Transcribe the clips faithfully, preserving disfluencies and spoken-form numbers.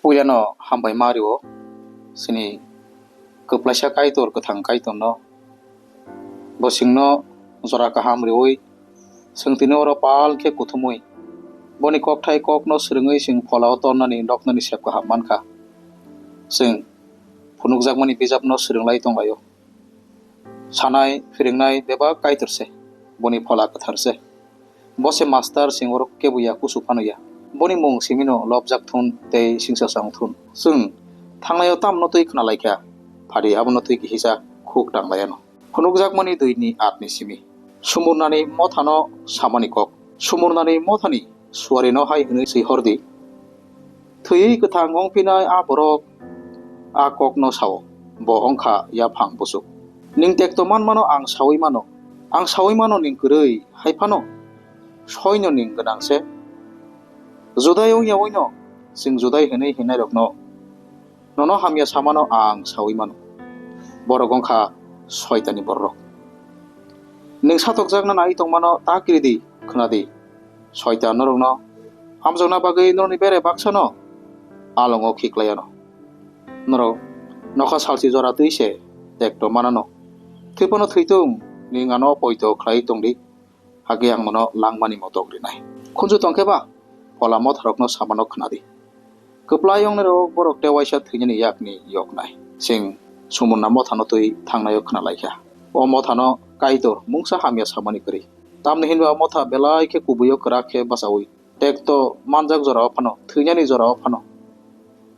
Puilano hambai ma rio, chini kwplaisa Kaitor, kwthang Kaitorno. Bo chwngno jora kaham riui, chwng tini oro pal khe kuthumui, boni kokthai kokno swrwngwi chwng pholao tornani noknani sep kaham mankha. Chwng phunukjakmani bijapno swrwnglai tonglaio. Sanai, phwrwngnai bebak Kaitor se, boni phola kwthar se. Bo se master, chwng oro kebo ya, kusu phano ya. Boni mung simino lobjak thun tei singsa chang thun. Chwng thangnaio tamno twi khna lai kha, phadi abono twi kihisa khuk tang lai ano. Phunukjakmani dui ni aat ni simi. Sumurnani mothano samani kok. Sumurnani mothani suarino hai hwnwi swi hor di, "Thwiwi kwthang wng phinai a borok a kokno sao, bo wng kha yaphang buchuk. Ning tekto manmano ang saui mano, ang saui mano ning kwrwi, hai phano soino ning gwnang se. Judai wng yaui no chwng Judai hwnwi hwnairokno, nono hamya samano ang saui mano. Borok wng kha Soitanni bororok. Ning satokjakna nai tongmano ta kiri di, khna di. Soitan norokno hamjakna bagwi norokni bere baksano alongo khiklai ano. Norok nokha salchi jora twi se tekto manano. Thwi phano thwitung, ning ano poito khlai tong di, hakhe ang nono langmani motok rinai." Khunju tong khe ba, phola motharokno samano khna di. Kwplai wngnairok borok tei waisa thwinani yakni yoknai. Chwng sumurna mothano twi thangnaio khna lai kha. O mothano Kaitor mungsa hamya samani kwrwi. Tamni hinba o motha belai khe kubuio kwrak khe bachaui, tekto manjak jorao phano, thwinani jorao phano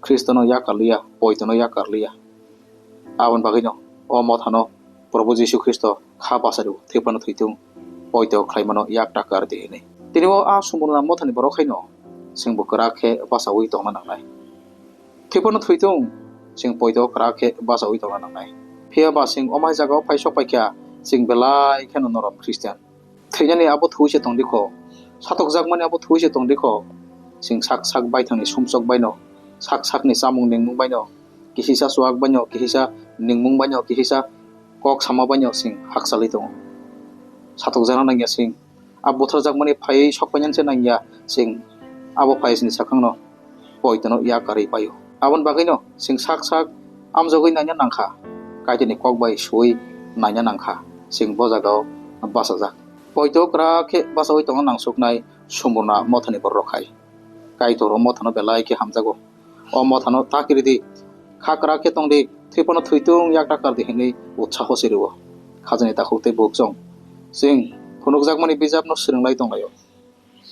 Khristono yakarliya, poitono yakarliya. Aboni bagwino o mothano Probu Jisu Khristo kha bachario, thwi phano thwitung, poito khlaimano yak takar di hwnwi. Tini o a sumurna mothani borok haino chwngbo kwrak khe bachaui tongna nangnai. Thwi phano thwitung, chwng poito kwrak khe bachaui tongna nangnai. Phiya ba chwng omai jagao phai sok paikha, chwng belai kheno norom Khristian. Thwinani abo thwi se tong di kho, satokjakmani abo thwi se tong di kho. Chwng sak sak baithangni sumsok baino, sak sakni chamung ningmung baino, kihisa chuak baino, kihisa ningmung baino, kihisa kok sama baino chwng hakchalwi tongo. Satokjakna nangya chwng, a butharjakmani phaiwi sok painani se nangya chwng, abo phaisni sakhangno poitono yakarwi paio. Aboni bagwino chwng sak sak amjogwi naina nangkha, Kaitorni kok bai suwi naina nangkha, chwng bo jagao bachajak. Poito kwrak khe bachaui tongna nangsuknai sumurna mothani bororok hai. Kaitor o mothano belai khe hamjago. O mothano ta kiri di, kha kwrak khe tong di, thwi phano thwitung yak takar di hwnwi utsaho se rwo. Khajani takhuk tei bukchong. Chwng phunukjakmani bijapno swrwnglai tonglaio.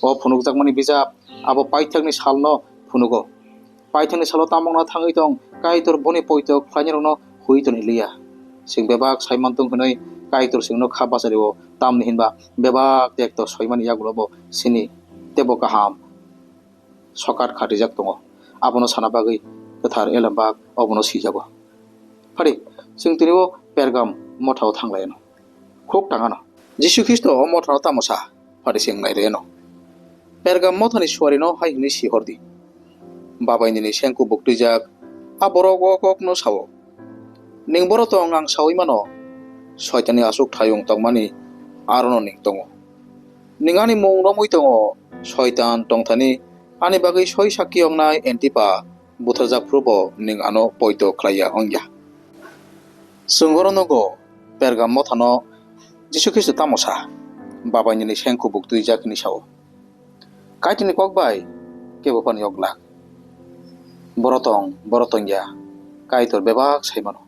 O phunukjakmani bijap abo paithakni salno phunugo. Paithakni salo tamokno thangwi tong, Kaitor boni poito khlainirokno hui toni liya. Chwng bebak sai man tong hwnwi Kaitor chwngno kha bachario, tamni hinba bebak tekto soimani yagulo bo sini teibo kaham sokat khatijak tongo. Abono sana bagwi kwthar elembak obono swijago. Phari, chwng tini o Pergam mothao thang lai ano. Khuk tang ano. Jisu Khristo o mothano tamo sa? Phari se wng nai rw ano. Pergam mothani suarino hai hwnwi si hor di, "Babai nini seng kubuk twijak a borok o kokno sao. Ning boro tong ang saui mano, Soitanni achuk thayung tongmani arono ning tongo. Ning ani mung romwi tongo, Soitan tongthani ani bagwi soi sakki wngnai Antipa butharjak phuru bo ning ano poito khlai ya wng ya." Chwng oro nugo, Pergam mothano Jisu Khristo tamo sa? "Babai nini seng kubuk twijak," hwnwi sao. Kaitorni kok bai kebo phano yok glak. Boro tong, boro tong ya, Kaitor bebak sai mano.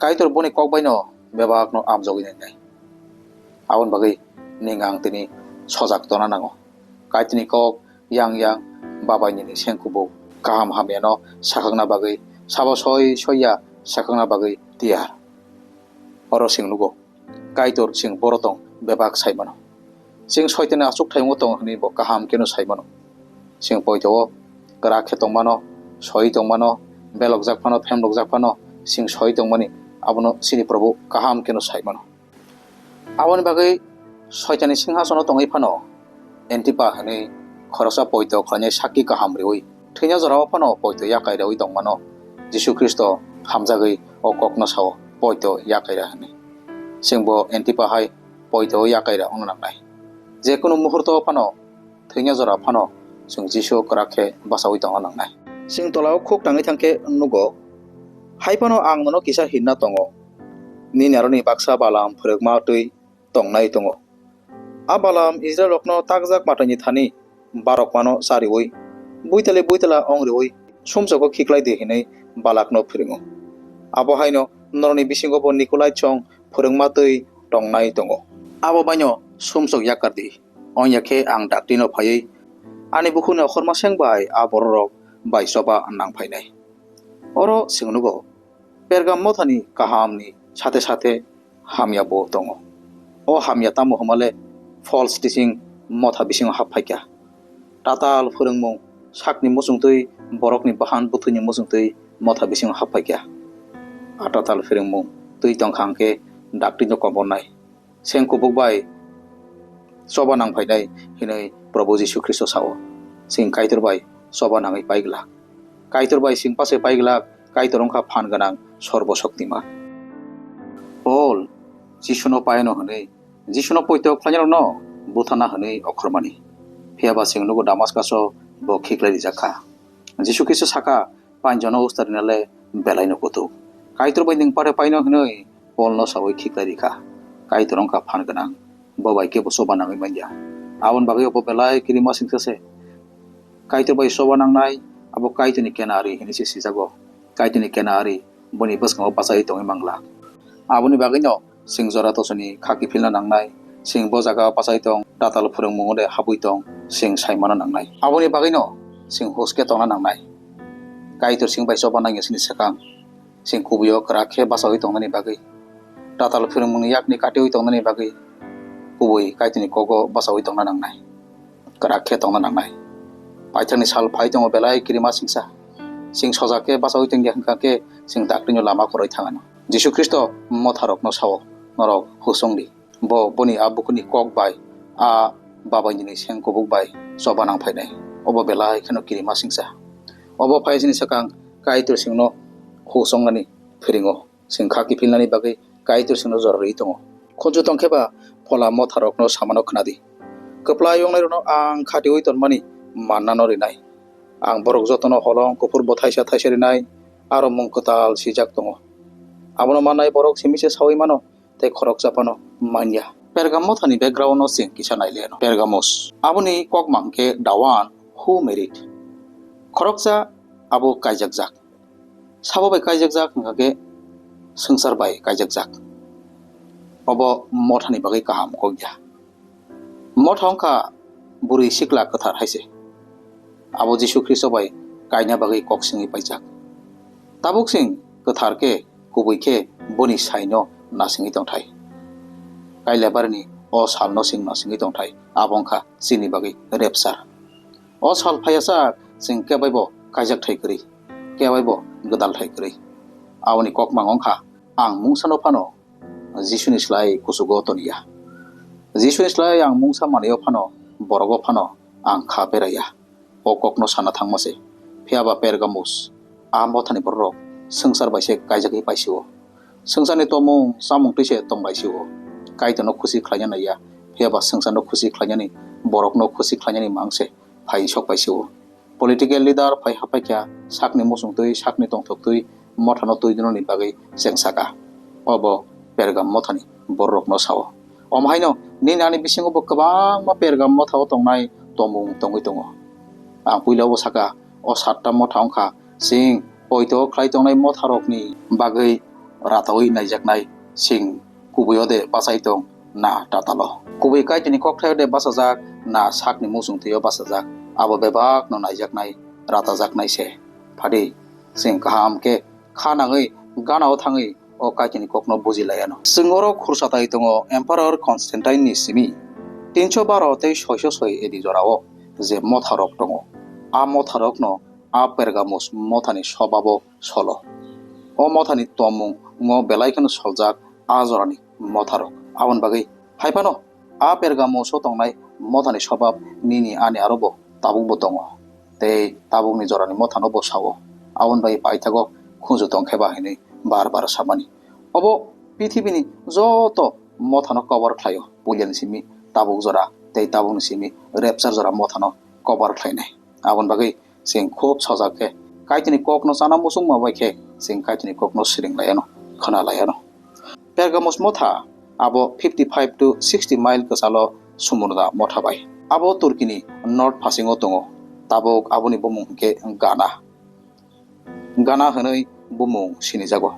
Kaitor boni kok baino bebakno amjogwi nainai. Aboni bagwi ning ang tini sojak tongna nango. Kaitorni kok yang yang Babai nini seng kubuk kaham hamyano sakhakna bagwi, sabo soi soi ya sakhakna bagwi tiyar. Oro chwng nugo, Kaitor chwng boro tong bebak sai mano. Chwng Soitanni achuk thayungo tong hwnwi bo kaham kheno sai mano. Chwng poito o kwrak khe tong mano, soi tong mano, belokjak phano, phemlokjak phano, chwng soi tong mani, abono chini Probu kaham kheno sai mano. Aboni bagwi Soitanni singhasono tongwi phano Antipa hwnwi khoroksa poito khlainai sakki kaham rwui, thwina jorao phano poito yakai rwui tong mano. Jisu Khristo hamjagwi o kokno sao, "Poito yakai rw," hwnwi. Chwng bo Antipa hai poito yakai rw wngna nangnai. Jekunu muhurto phano, thwina jora phano chwng Jisu kwrak khe bachaui tongna nangnai. Chwng tolao khuk tangwi thang khe nugo, hai phano ang nono kisa hinna tongo, nini aroni baksa Balaam phwrwngma twi tongnai tongo. A Balaam Israilrokno takjak mwtaini thani barokmano chariui, buitali buitala wng riui sumsogo khiklai di hwnwi Balakno phwrwngo. Abo haino norokni bisingo bo Nikolaitsong phwrwngma twi tongnai tongo. Abo baino sumsok yakar di, wng ya khe ang dakti no phaiwi ani bukhukni okhorma seng bai a bororok bai choba nang phainai. Oro chwng nugo, Pergam mothani kahamni sate sate hamya bo tongo. O hamya tamo hwnmale false teaching motha bisingo hap phaikha. Tatal phwrwngmung sakni muchungtwi borokni bahan bwthwini muchungtwi motha bisingo hap phaikha. A tatal phwrwngmung twi tongkha hwnkhe dakti no kobornai. Seng kubuk bai choba nang phainai hinwi Probu Jisu Khristo sao. Sing Kaitor bai choba nangwi paiglak. Kaitor bai sing pasai paiglak, Kaitor wngkha phan gwnang, sorbo shoktiman. Paul Jisuno paino hwnwi, Jisuno poito khlainarokno buthana hwnwi okhormani. Phiya ba sing nugo Damaskaso bo khiklai rijak kha. Jisu Khristo saka, Painjono usta rinale belaino kutuk. Kaitor bai nwng pare paino hwnwi Polno saui khiklai rikha. Kaitor wngkha phan gwnang. Bo bai kebo choba nangwi manya. Aboni bagwi obo belai kirima singsa se. Kaitor bai choba nangnai, abo Kaitorni kena ari hwnwi se sijago. Kaitorni kena ari boni bwskango bachai tongwi mangla. Aboni bagwino Sing jora tosoni kha kiphilna nangnai. Sing bo jaga bachai tong, tatal phwrwngmungo de habwi tong, sing saimano nangnai. Aboni bagwino sing huske tongna nangnai. Kaitor sing bai choba nangya sini swkang. Sing kubuio kwrak khe bachaui tongnani bagwi, tatal phwrwngmungni yakni katiui tongnani bagwi, kubui Kaitorni kogo bachaui tongna nangnai. Kwrak khe tongna nangnai. Paithakni sal phai tongo belai kirima singsa. Sing sojak khe bachaui tongya hwnkha khe sing daktino lama kwrwi thangano. Jisu Khristo motharokno sao, norok husong di. Bo boni a bukurni kok bai a babaini seng kubuk bai choba nang phainai. Obo belai kheno kirima singsa. Obo phaisini swkang Kaitor singno husongnani phiringo. Sing kha kiphilnani bagwi Kaitor singno jora rwi tongo. Khunju tongkhe ba phola motharokno samano khwnadi. Kwplai wngnairokno ang khatiui tonmani mannano rinai. Ang borok jotono holong kuphur bo thaisa thaisa rinai, aro mung kwtal swijak tongo. Abono mannai borok simi se saui mano, tei khoroksa phano manya. Pergam mothani background no chwng kisa naileno. Pergamos. Aboni kokmang khe the one who married. Khoroksa abo kaijakjak. Sabo bai kaijakjak hwnkha khe swngchar bai kaijakjak. Obo mothani bagwi kaham kok ya. Motha wngkha bwrwi sikla kwthar hai se. Abo Jisu Khristo bai kaina bagwi kok singwi paijak. Tabuk sing kwthar khe kubui khe boni saino nasingwi tongthai. Kailabarini o salno sing nasingwi tongthai, abo wngkha chini bagwi rapture. O sal phaiyasak chwng kebaibo kaijakthai kwrwi, kebaibo gwdalthai kwrwi. Aboni kokmang wngkha ang mungsano phano Jisuni slai kuchugo toniya. Jisuni slai ang mungsa manwio phano, borogo phano ang kha beraiya. O kokno sana thangma se. Phiya ba Pergamus, a mothani bororok swngchar bai se kaijagwi paisio. Swngcharni tomung chamung twi se tonglaisio. Kaitorno khusi khlaina naiya, phiya ba swngcharno khusi khlainani, borokno khusi khlainani mang se phai sok paisio. Political leader phai hapai kha, sakni muchung twi, sakni tongthok twi, mothano twi dunani bagwi cheng saka. Obo Pergam mothani bororokno sao. Omo haino nini ani bisingo bo kwbangma Pergam mothao tongnai tomung tongwi tongo. Ang puila o saka, o satta motha wngkha, chwng poito khlai tongnai motharokni bagwi rataui naijaknai, chwng kubuio de bachai tong na tatalo. Kubui Kaitorni kokthaio de bachajak na sakni muchung twio bachajak, abo bebakno naijaknai, ratajaknai se. Phadi, chwng kaham khe kha nangwi ganao thangwi o Kaitorni kokno buji laiano. Chwng oro khursa tai tongo Emperor Constantine ni simi tinso baro tei soiso soi A D jorao je motharok tongo. A motharokno a Pergamos mothani sobabo solo. O mothani tomung ngo belai kheno soljak a jorani motharok. Aboni bagwi hai phano a Pergamos o tongnai mothani sobab nini ani aro bo tabuk bo tongo. Tei tabukni jorani mothano bo sao. Aboni bagwi paithago khunju tongkhe ba hinwi bar bar samani. Obo pithibini joto mothano cover khlaio. Puilani simi tabuk jora tei tabukni simi rapture jora mothano cover khlainai. Aboni bagwi chwng khub sojak khe Kaitorni kokno chana muchungma bai khe chwng Kaitorni kokno siring lai anw, khwna lai anw. Pergamos motha abo fifty five to sixty mile kwchalo Smurna motha bai. Abo Turkini north phasingo tongo. Tabuk aboni bumung hwnkhe Gana. Gana hwnwi bumung sinijago.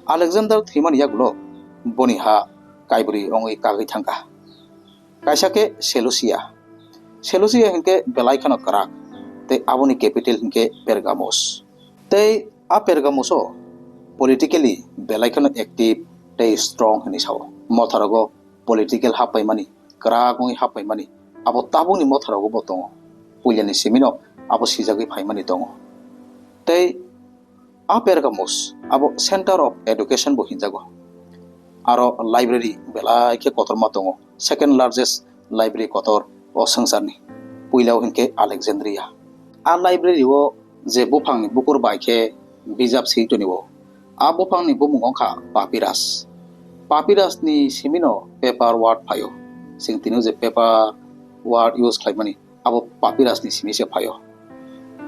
Alexander thwimani yagulo boni ha kaibrwi wngwi kagwi thangkha. Kaisa khe Seleucia. Seleucia hinkhe belai kheno kwrak, tei aboni capital hinkhe Pergamos. Tei a Pergamos-o politically belai kheno active tei strong hinwi sao. Motharogo political happaimani, kwrak wngwi happaimani, abo tabukni motharogo bo tongo. Puilani simino abo sijagwi phaimani tongo. Tei a Pergamos abo center of education bo hinjago. Aro library belai khe kotorma tongo, second largest library kotor o swngcharni, puilao hinkhe Alexandria. A library o je buphangni bukur bai khe bijap swi tonio, a buphangni bumung wngkha papyrus. Papyrus ni simino paper word phaio, chwng tini je paper word use khlaimani abo papyrus ni simi se phaio.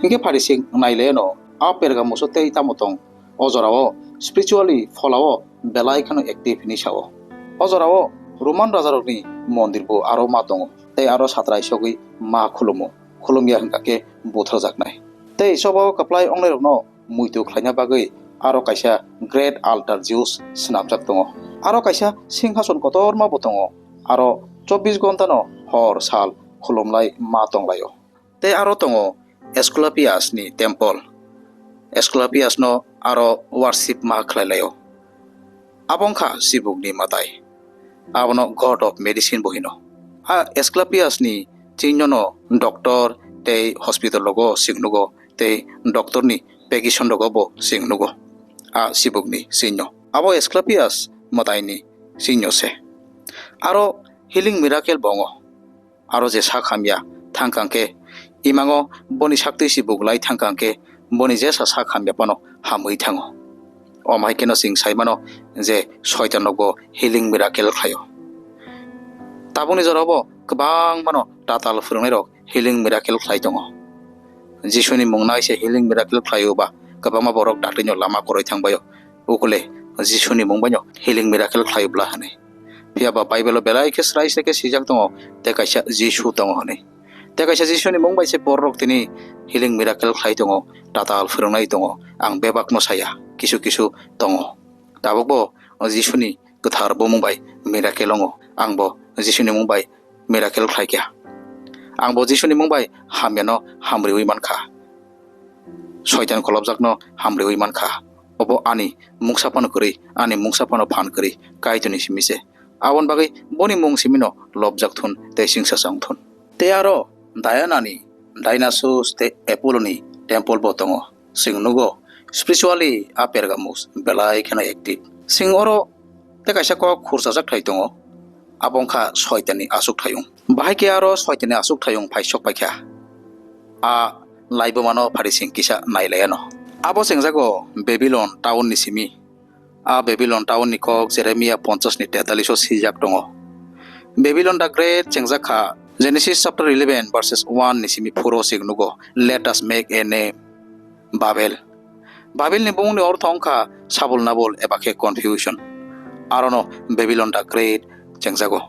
Hinkhe pharising naileno a Pergamos-o tei tamo tong, o jorao spiritually pholao belai kheno active hinwi sao. O jorao Roman rajarokni mondir bo aro ma tongo, tei aro satrai sogwi ma khulumo, khulumya hwnkha khe butharjaknai. Tei chobao kwplai ongnairokno muitu khlaina bagwi aro kaisa great altar Jews swnamjak tongo. Aro kaisa singhason kotorma bo tongo, aro chobbish gontano hor sal khulumlai ma tonglaio. Tei aro tongo Asclepius ni temple. Asclepius no aro worship ma khlai laio. Abo wngkha chibuk ni mwtai. Abono God of Medicine bo hino. A Asclepius ni chinno no doctor tei hospital rogo chwng nugo, tei doctor ni physician rogo bo chwng nugo. A chibuk ni chinno. Abo Asclepius mwtai ni chinno se. Aro healing miracle bo wngo. Aro je sak hamya thangkang khe, imango boni saktwi si buglai thangkang khe, boni jesa sak hamya phano hamwi thango. Omo hai kheno chwng sai mano je Soitan rokbo healing miracle khlaio. Tabukni jorao bo kwbangmano tatal phwrwngnairok healing miracle khlai tongo. Jisuni mung nai se healing miracle khlaio ba kwbangma borok daktino lama kwrwi thangbaio. Ukule Jisuni mung baino healing miracle khlaio bla hwnwi. Phiya ba Bible o belai khe srai srai khe swijak tongo, tei kaisa Jisu tongo hwnwi. Tei kaisa Jisuni mung bai se bororok tini healing miracle khlai tongo, tatal phwrwngnai tongo. Ang bebakno saya, kisu kisu tongo. Tabukbo o Jisuni kwthar bumung bai miracle wngo. Angbo Jisuni mung bai miracle khlai kha. Angbo Jisuni mung bai hamyano hamriwi mankha. Soitan kolobjakno hamriwi mankha. Obo ani mungsa phano kwrwi, ani mungsa phano phan kwrwi, Kaitorni simi se. Aboni bagwi boni mung simino lobjak thun tei singsa chang thun. Tei aro Diana ni, Dionysus tei Apollo ni temple bo tongo. Chwng nugo, spiritually a Pergamos belai kheno active. Chwng oro tei kaisa kok khurchajak thai tongo, abo wngkha Soitanni achukthayung. Bahai khe aro Soitanni achukthayung phai sok paikha. A laibumano pharising kisa nai laiano. Abo chengjago Babylon town ni simi. A Babylon town ni kok Jeremia ponchas ni tetalish o swijak tongo. Babylon the Great chengjak kha. Genesis chapter eleven verses one ni simi phuro chwng nugo, "Let us make a name." Babel. Babel ni bumung ni ortho wngkha sabul nabul eba khe confusion. Arono Babylon the Great chengjago.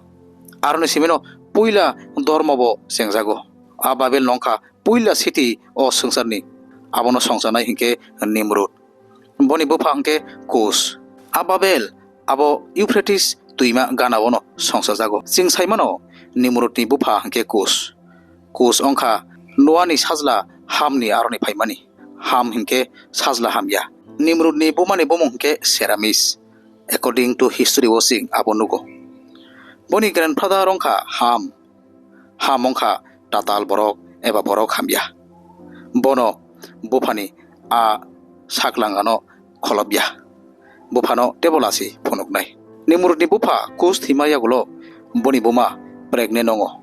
Aroni simino puila dormo bo chengjago. A Babel no wngkha puila city o swngcharni. Abono songcharnai hinkhe Nimrud. Boni bupha hinkhe Kush. A Babel abo Euphrates twima gana-o no songchajago. Chwng sai mano Nimrudni bupha hinkhe Kush. Kush wngkha Noani sajla Hamni aroni phaimani. Ham hinkhe sajla hamya. Nimrudni bumani bumung hinkhe Seramis. According to history o chwng abo nugo. Boni grandfather wngkha Ham. Ham wngkha tatal borok eba borok hamya. Bono buphani a saklangano kholobya. Buphano tebo lasi phunuknai. Nimrudni bupha Kush thwima yagulo boni buma pregnant wngo.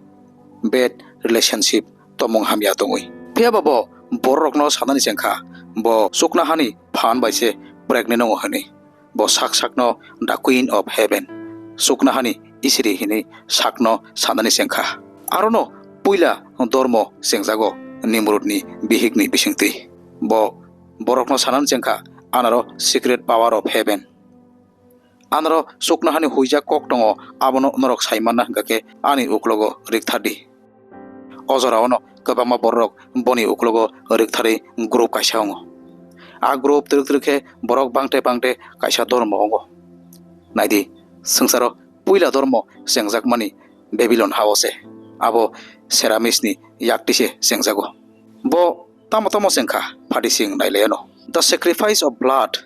Bad relationship, tomung hamya tongwi. Phiyaba bo bororokno sanani chengkha, bo chuknohani phan bai se pregnant wngo hwnwi. Bo sak sakno the Queen of Heaven, chuknohani Isiri hwnwi sakno sanani chengkha. Arono puila dormo chengjago Nimrudni bihikni bisingtwi. Bo borokno sanani chengkha, "Anaro secret power of heaven. Anaro chuknohani huijak kok tongo, abono norok sai manna hwnkha khe ani uklogo rwkthardi." O joraono kwbangma bororok boni uklogo rwktharwi group kaisa wngo. A group twrwk twrwk khe borok bangte bangte kaisa dormo wngo. Naidi, swngcharo puila dormo chengjakmani Babylon hao se. Abo Semiramis ni yakti se chengjago. Bo tamo tamo chengkha, phati chwng nailaiyano. The sacrifice of blood,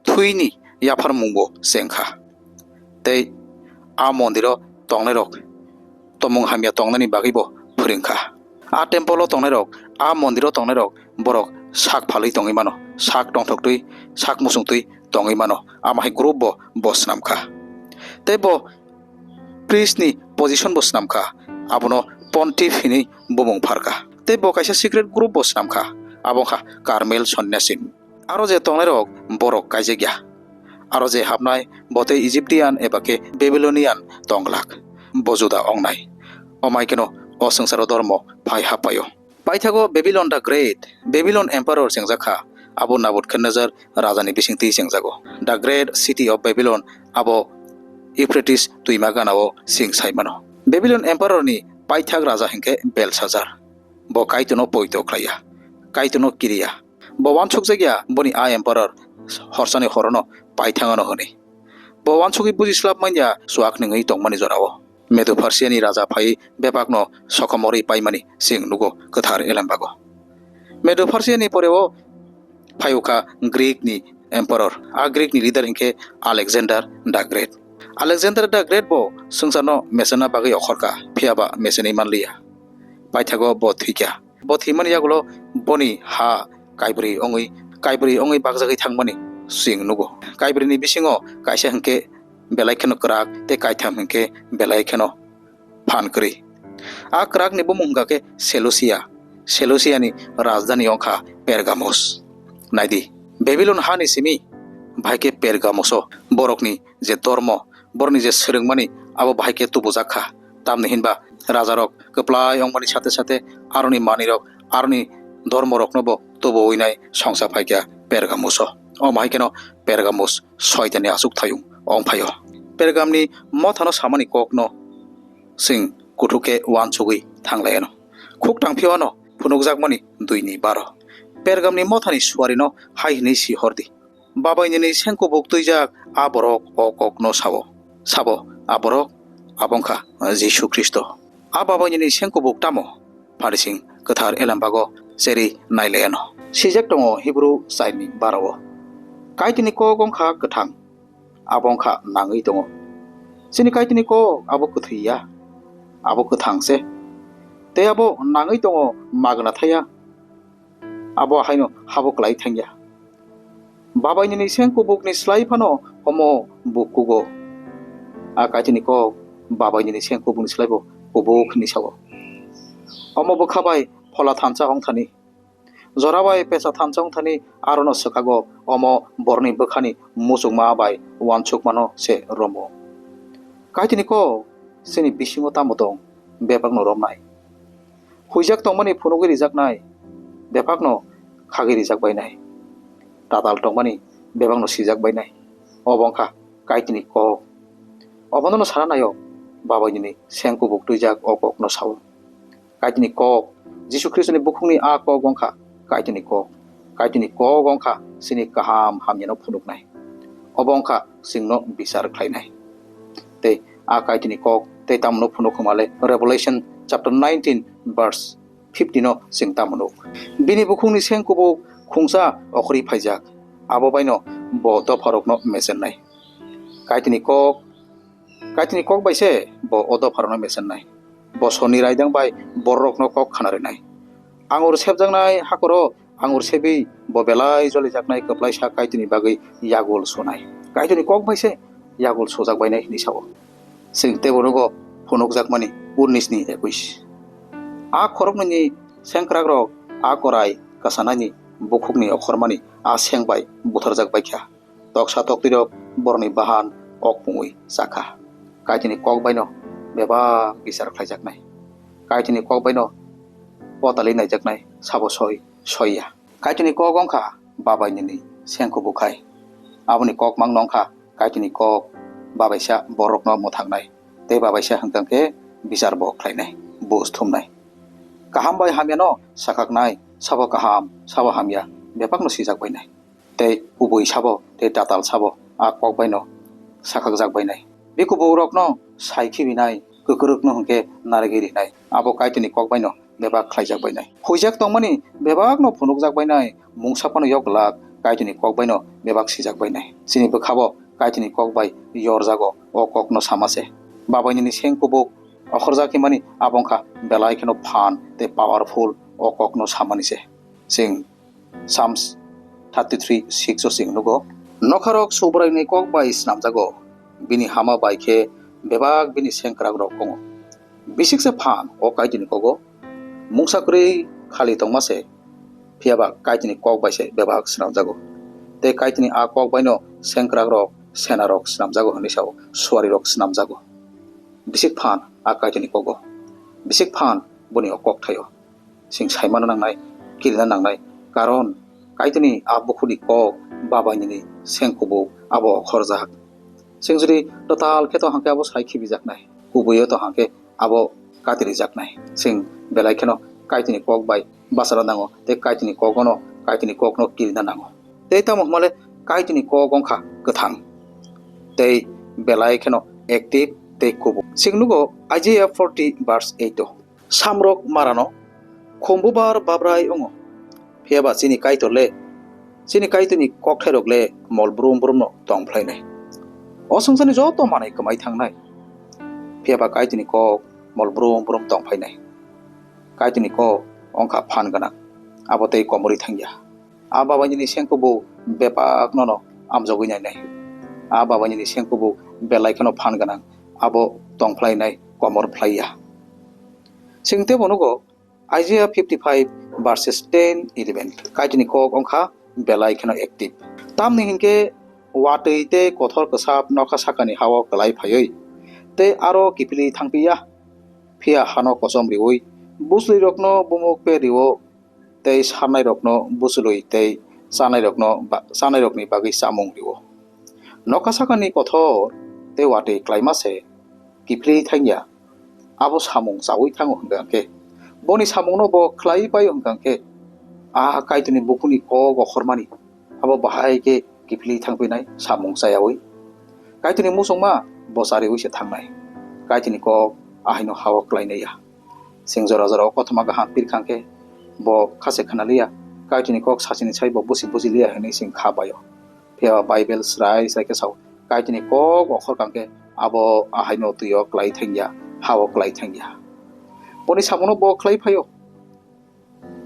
thwini yapharmung bo chengkha. Tei a mondiro tongnairok tomung hamya tongnani bagwi bo phwrwngkha. A temple o tongnairok, a mondiro tongnairok borok sak phalwi tongwi mano, sak tongthoktwi, sak muchungtwi tongwi mano. Ama hai group bo bo swnamkha. Tei bo priest ni position bo swnamkha, abono pontiff hinwi bumung pharkha. Tei bo kaisa secret group bo swnamkha, abo wngkha Carmel Sonnyasin. Aro je tongnairok borok kaijakya. Aro je hapnai bo tei Egyptian eba khe Babylonian tonglak, bo juda ongnai. Omai kheno o swngcharo dormo phai happaio. Paithago Babylon the Great, Babylon Emperor chengjakha, abo Nebuchadnezzar rajani bisingtwi chengjago. The Great City of Babylon abo Euphrates twima ganao sing saimano. Babylon Emperor ni paithak raja hinkhe Belshazzar. Bo Kaitorno poito khlaiya, Kaitorno kiriya. Bo wansukjakya boni a emperor horsani horono paithangano hwnwi. Bo wansugwi bujislap manya chuak nungwi tongmani jorao. Medo Persia ni raja phai bebakno sokomorwi paimani chwng nugo kwthar elembago. Medo Persia ni poreo phaiukha Greek ni emperor. A Greek ni leader hinkhe Alexander the Great. Alexander the Great bo swngcharno mesenna bagwi okhorkha, phiyaba mesenwi manliya. Paithago bo thwikha. Bo thwimani yagulo boni ha kaibrwi ongwi, kaibrwi ongwi bakjagwi thangmani chwng nugo. Kaibrwini bisingo kaisa hinkhe belai kheno kwrak tei kaitham hinkhe belai kheno phan kwrwi. A kwrakni bumung hwnkha khe Seleucia. Seleuciani rajdhani wngkha Pergamos. Naidi, Babylon hani simi bahai khe Pergamoso borokni je dormo, borokni je swrwngmani abo bahai khe tubujak kha. Tamni hinba rajarok kwplai wngmani sate sate aroni manwirok, aroni dormoroknobo tubuwi nai songcha phaikha Pergamuso. Omo hai kheno Pergamus soitanni achukthayung wng phaio. Pergamni mothano samani kokno chwng kuthuk khe uansugwi thanglaiyano. Khuk tangphiyano phunukjakmani duini baro. Pergamni mothani suarino hai hwnwi si hordi. Babai nini sengkubuk twijak a borok o kokno sao. Sabo a borok abo wngkha Jisu Khristo. A babai nini sengkubuk tamo? Pharising kwthar elembago cherwi nailaiyano. Sijak tongo Hibru chaini barao. Kaitorni kok wngkha kwthang, abo wngkha nangwi tongo. Chini Kaitorni kok abo kwthwi ya, abo kwthang se. Tei abo nangwi tongo, magwna thaya. Abo haino habo kwlai thangya. Babai nini seng kubukni slai phano omo bo kugo. A Kaitorni kok Babai nini seng kubukni slai bo kubuk hinwi sao. Omo bwkha bai phola thansa wng thani. Jora bai pesa thansa wng thani arono swkago, omo borokni bwkhani muchungma bai uansukmano se romo. Kaitorni kok chini bisingo tamo tong, bebakno romnai. Huijak tongmani phunugwi rijaknai, bebakno khagwi rijak bainai. Tatal tongmani bebakno sijak bainai. Obo wngkha Kaitorni kok. Obono sana naio, Babai nini seng kubuk twijak o kokno sao. Kaitorni kok, Jisu Khristoni bukhukni a kok wngkha Kaitorni kok. Kaitorni kok wngkha chini kaham hamyano phunuknai. Obo wngkha chwngno bichar khlainai. Tei a Kaitorni kok tei tamno phunuk hwnmale Revelation chapter nineteen verse fifteen o chwng tamo nuk. Bini bukhukni seng kubuk khungsa okhorwi phaijak, abo baino bo dopharokno mechennai. Kaitorni kok, Kaitorni kok bai se bo o dopharokno mechennai. Bo sonni raidang bai bororokno kok khana rwnai. Angur sepjaknai hakoro angur sebwi bo belai jolijaknai kwplaisa Kaitorni bagwi yagul sunai. Kaitorni kok bai se yagul sujak bainai hinwi sao. Chwng teibo nugo phunukjakmani unnis ni ekuis. A khoroknwini sengkrakrok a korai kwsanaini bukhukni okhormani a seng bai butharjak baikha. Toksa toktwirok borokni bahan ok pungwi chakha. Kaitorni kok baino bebak bichar khlaijaknai. Kaitorni kok baino potali naijaknai sabo soi, soiya. Kaitorni kok wngkha babainini sengkubuk hai. Aboni kok mangno wngkha Kaitorni kok babaisa borokno mwthangnai tei babaisa hwnkha khe bichar bo khlainai, buj thumnai. Kaham bai hamyano sakhaknai, sabo kaham, sabo hamya, bebakno sijak bainai. Tei kubui sabo tei tatal sabo a kok baino sakhakjak bainai. Bikubuk rokno sai khibinai, kwkrwkno hwnkhe narigwi rinai. Abo Kaitorni kok baino bebak khlaijak bainai. Huijak tongmani bebakno phunukjak bainai, mungsa phano yok glak Kaitorni kok baino bebak sijak bainai. Chini bwkhabo Kaitorni kok bai yorjago o kokno sama se. Babainini seng kubuk okhorjak himani abo wngkha belai kheno phan tei powerful o kokno samani se. Chwng Psalms thirty-three six o chwng nugo, "Nokharok Subraini kok bai snamjago, bini hama bai khe bebak bini sengkrakrok wngo." Bisik se phan o Kaitorni kogo, mungsa kwrwi khali tongma se, phiya ba Kaitorni kok bai se bebak snamjago. Tei Kaitorni a kok baino sengkrakrok, senarok snamjago hwnwi sao, suarirok snamjago. Bisik phan a Kaitorni kogo, bisik phan boni o kokthaio. Chwng saimano nangnai, kirina nangnai, karon Kaitorni a bukhukni kok babainini seng kubuk abo okhorjak. Chwng jodi total khe to hwnkhe abo sai khibijaknai, kubuio to hwnkhe abo katirijaknai. Chwng belai kheno Kaitorni kok bai bachana nango tei Kaitorni kogono, Kaitorni kokno kirina nango. Tei tamo hwnmale Kaitorni kok wngkha kwthang tei belai kheno active tei kubuk. Chwng nugo Isaiah forty verse eight o, "Samrok marano khumbubar babrai wngo, phiya ba chini Kaitor le, chini Kaitorni kokthairok le mol brum brumno tong phlainai." O swngcharni joto manwi kwmai thangnai, phiya ba Kaitorni kok mol brum brum tong phainai. Kaitorni kok wngkha phan gwnang, abo tei komorwi thangya. A babainini sengkubuk bebak nono amjogwi nainai. A babainini sengkubuk belai kheno phan gwnang, abo tong phlainai, komor phlaiya. Chwng teibo nugo Isaiah fifty-five verses ten eleven. Kaitorni kok wngkha belai kheno active. Tamni hinkhe watwi tei kothor kwsap nokha sakani hao kwlai phaiwi tei aro kiphilwi thangpiya. Phiya hano kochom riwi, bwchlwirokno bumuk pe riwo, tei sarnairokno bwchlwi tei chanairokno ba-, chanairokni bagwi chamung riwo. Nokha sakani kothor tei watwi klaima se kiphilwi thangya. Abo samung chaui thango hwnkha khe, boni samungno bo khlai paio hwnkha khe, a Kaitorni bukhukni kok okhormani abo bahai khe kiphilwi thangphinai samung chayaui. Kaitorni muchungma bo chariui se thangnai. Kaitorni kok ahaino hao klainai ya. Chwng jora jora o kothoma kaham pirkhang khe bo kha se khna liya. Kaitorni kok sachini sai bo busi buji liya hwnwi chwng kha baio. Phiya ba Bible srai srai khe sao, Kaitorni kok okhor kang khe abo ahaino twi o klai thangya, ha o klai thangya. Boni samungno bo khlai phaio.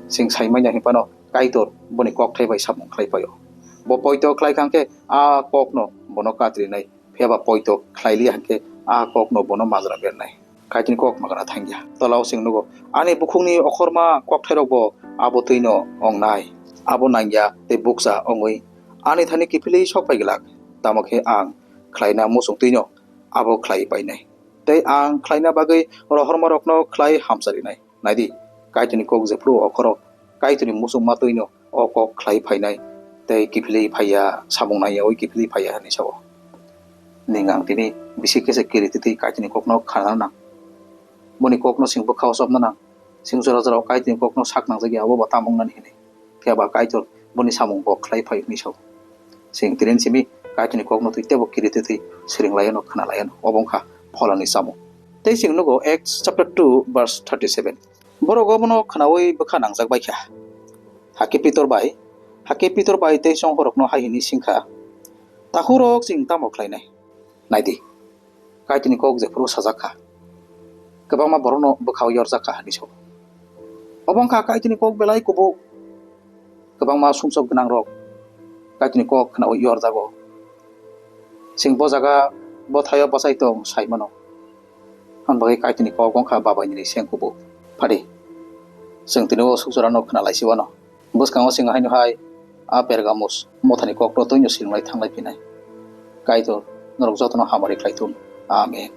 Chwng sai manya hwnwi phano Kaitor boni kokthai bai samung khlai phaio. Bo poito khlai kang khe a kokno bono katrinai, phiya ba poito khlai liya hwnkhe a kokno bono majra bernai. Kaitorni kok magana thangya. Tola o chwng nugo, ani bukhukni okhorma kokthairok bo abo twino ongnai. Abo nangya tei bukcha ongwi ani thani kiphilwi sok pai glak. Tamo khe ang khlaina muchung twino abo khlai painai. Tei ang khlaina bagwi rohormarokno khlai hamcharinai. Naidi, Kaitorni kok jephru okhoro Kaitorni muchungma twino o kok khlai phainai tei kiphilwi phaiya, samung nangyaui kiphilwi phaiya hwnwi sao. Ning ang tini bisi khe se kiri twi twi Kaitorni kokno khana nang. Boni kokno chwng bwkha o chopna nang. Chwng jora jora o Kaitorni kokno sak nangjak ya, abo bo tamo wngnani hwnwi. Phiya ba Kaitor boni samung bo khlai phai hwnwi sao. Chwng tini simi Kaitorni kokno twi teibo kiri twi twi swrwng lai anw, khna lai anw. Obo wngkha pholani samung. Tei chwng nugo Acts chapter two verse thirty-seven. Borok obono khnaui bwkha nangjak bai kha. Hakhe Pitor bai, hakhe Pitor bai tei chonghorokno hai hwnwi sing kha, "Takhurok chwng tamo khlainai? Naidi, Kaitorni kok jephuru sajak kha, kwbangma borokno bwkhao yorjak kha," hwnwi sao. Obo wngkha Kaitorni kok belai kubuk. Kwbangma sumsok gwnangrok Kaitorni kok khnaui yorjago. Chwng bo jaga, bo thaio bachai tong sai mano. Hwn bagwi Kaitorni kok wngkha babainini seng kubuk. Phadi, chwng tini o sukjorano khna lai si wano. Bwskango chwng haino hai a Pergamos mothani kokno twino swrwng lai thang lai phinai. Kaitor norok jotono hamari khlai thun. Amen.